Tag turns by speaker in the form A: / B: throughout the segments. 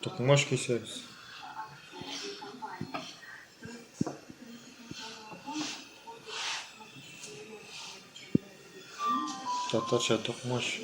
A: Токмач кисәбез. Татарча токмач.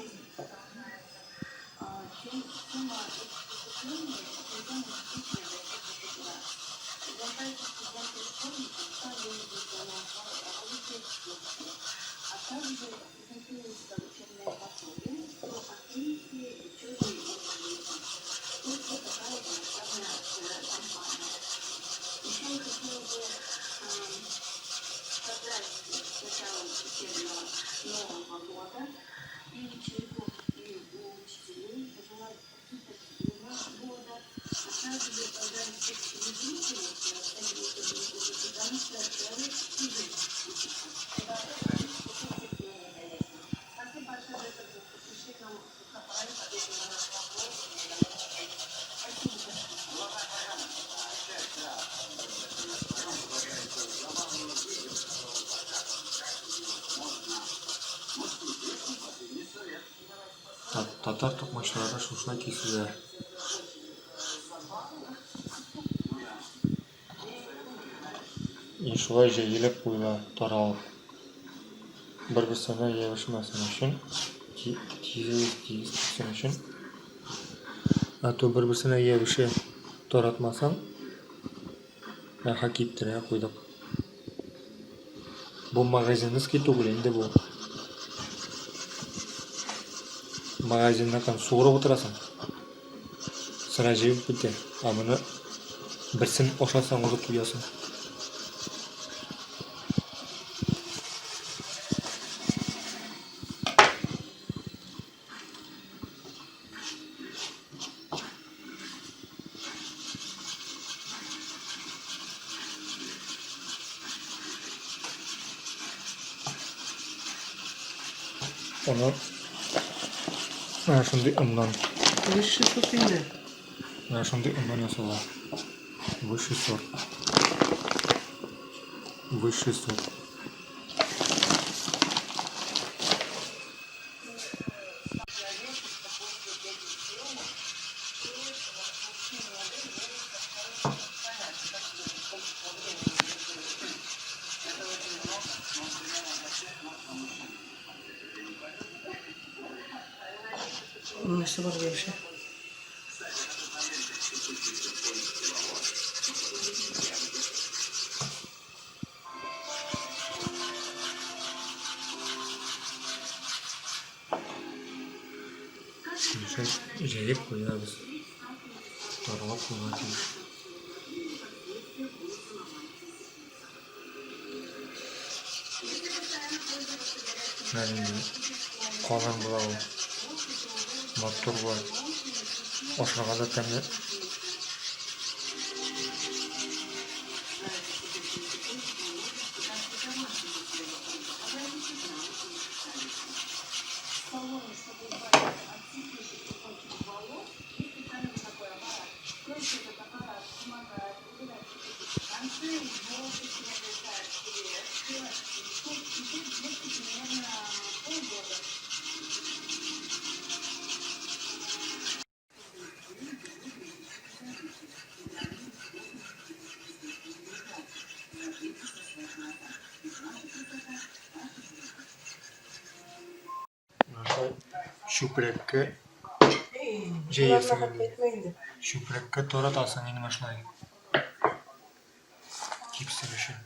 A: Татар токмачлары шушылай киселә. И шулай җәелеп куела, таралып. Бер-берсенә ябышмасын өчен, тигез тигез кипсен өчен. А то бер-берсенә ябышә, таратмасаң, әһә киптерә куйдык. Бу магазинский түгел инде бу. Магазинныкын суырып утырасың. Сыра җебеп китә. Ә моны берсен ашасаң уже туясың. Оны менә шундый оннан.
B: Высший сорт инде.
A: Менә шундый оннан ясала. Высший сорт. Высший сорт.
B: Нәрсә бар ябыша?
A: Шулай җәеп куябыз. Таралып куйга тиеш. Менә инде калын була ул. Матур була. Ашарга да тәмле. Чүпрәккә җәясең инде. Чүпрәккә таратасың инде шулай. Кипсен өчен.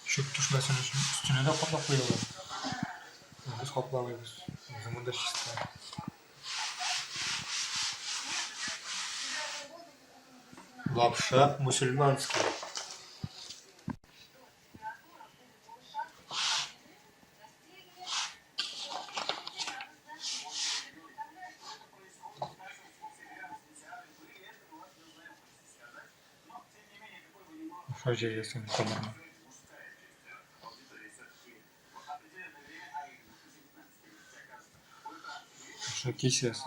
A: Чүп төшмәсен өчен өстенә дә каплап куялар. Без капламыйбыз. Безнең монда чиста. Лапша мусульманский. Шулай җәясең камырны. Шулай кисәсез.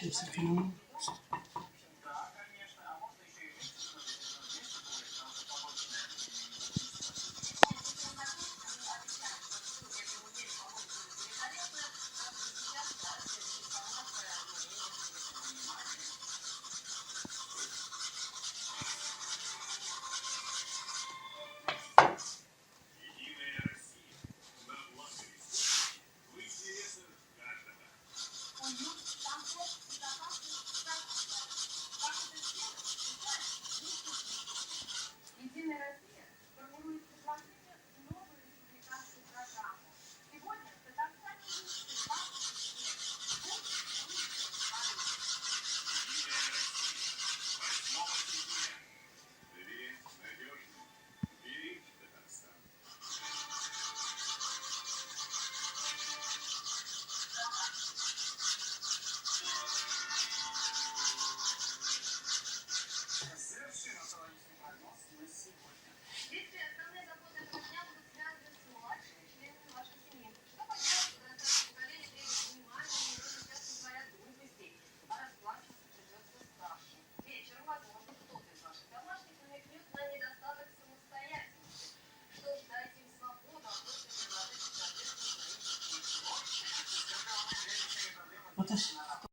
B: Нишләп селкенә?